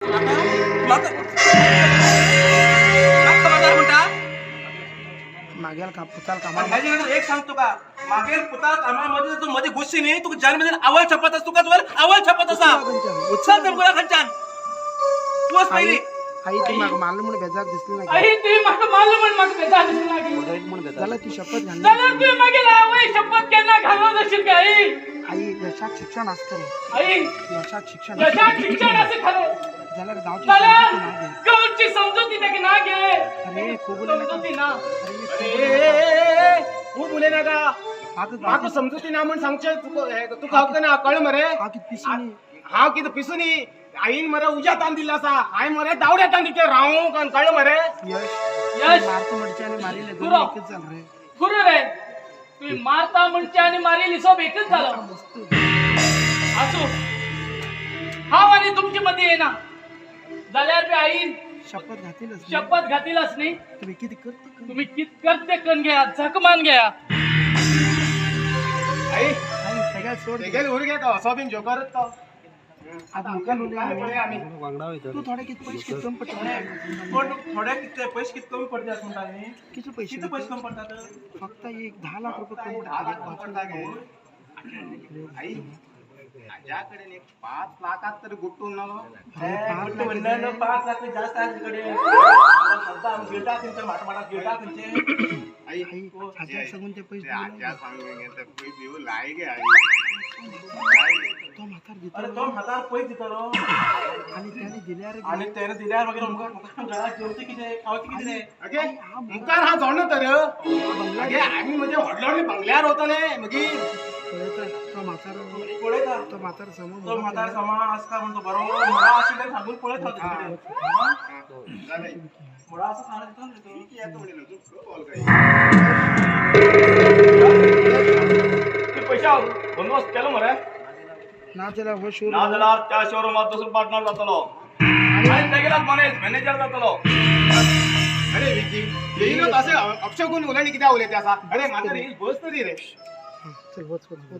म्हाका खबरदार म्हणटा. मागेल का पुताल कामा. ह्याच्या नंतर एक सांगतो का, मागेल पुता कामामध्ये तू मध्ये घुसशी न्ही, तुका जान मध्ये आवळ छपत अस, तुका तुला आवळ छपत असा. चल चल खंचान तू पहिली. आई, ती माग मारलं म्हणून बेजार दिसली नाही. आई, तुम्ही म्हाका मारलं म्हण म्हाका बेजार दिसूंक लागली. जाल्यार ती शपथ घालली. जाल्यार तुवें मागीर आवय शपथ केन्ना घालून जाशील काय आई? आई, यशाक शिक्षण आसतलें. आई. यशाक शिक्षण. यशाक शिक्षण असें खरें. जाल्यार गांवची जाल्यार समजुती ना गे. गांवची समजुती ताका ना गे. अरे, खूब उलयला. समजुती ना. अरे. खूब उलय नाका. म्हाका म्हाका गांवची समजुती ना म्हण सांगचें तुका हक्क ना, कळ्ळें मरे? हांव कितें पिसू न्ही? हांव कितें पिसू न्ही? आईन मरे उज्या तान दिल्लो आसा, हांवें मरे दावड्या तान दितले रावूंक, कळ्ळें मरे? यश. यश. मारतो म्हणचे आनी मारिल्लें पुरो. दोन एकच जालें रे. पुरो रे, तुम्ही मारता म्हणचे आनी मारील हिसोब एकच जालो. मस्त. आसूं, हांव आनी तुमचे मदीं येना. जाल्यार बी आईन शपथ घातीलच न्ही. शपथ घातीलच न्ही. तुम्ही कितें करता कर. तुम्ही कित करते करून घेया, जखमान घेया. आई. आई, तेगा सोड. तेगेल उर तो असो बीन जोकरच तो. आता मुखार उलय. आमी तू थोडे कितें पयशे कितें कमी पडटा. कोण थोडे कितले पैसे किती कमी पडतात म्हणटा न्ही? कितले पैसे? किती पैसे कमी पडतात? फक्त एक 10 लाख रुपये कमी 10 लाख पडटा. पडटा गे. आई, माझ्या कडेन एक 5 लाखात तरी गुट्टून ना. अरे, 5 लाख. म्हणणं 5 लाख जास्त आहे तिकडे सध्या. आमी गिरटा खंयचे, माटमाटात गिरटा खंयचे. आई. आई, आज्याक सांगून ते पैसे ते आज्या दिले. सांगून गे, ते पयस दिवं लाय गे आई. तो म्हातार दितलो. अरे, तो म्हातार पैसे दितलो. आनी त्याने दिल्यार. आणि त्याने दिल्यार मागीर अमकां घरात जेवचें कितें, खावचें कितें रे? अगे, मुखार हा जोडना तर अगे, आमी म्हणजे व्हडले व्हडले बंगल्यार वतले मागीर. पळयता तो म्हातारो. पळयता. तो म्हातारो समोर. तो म्हातार समा आसता म्हण तो बरो मुळा आशिल्ल्यान सांगून पळयता तेजे कडेन. जालें. मुळा आसा सांगून दिता न्ही तो. किती येता म्हणलें, अजून बॉल काय. पैशा बंदोबस्त केलो मरे? ना जाल्यार हो शोरूम. ना जाल्यार त्या शोरुमात दुसरो पार्टनर जातलो आनी तेगेलाच मॅनेजर जातलो. अरे विकी, येईनच असे अपशगुन उलयणी कित्याक उलयता आसा? अरे, म्हाका रे बस तरी रे. चल, वच वच वच.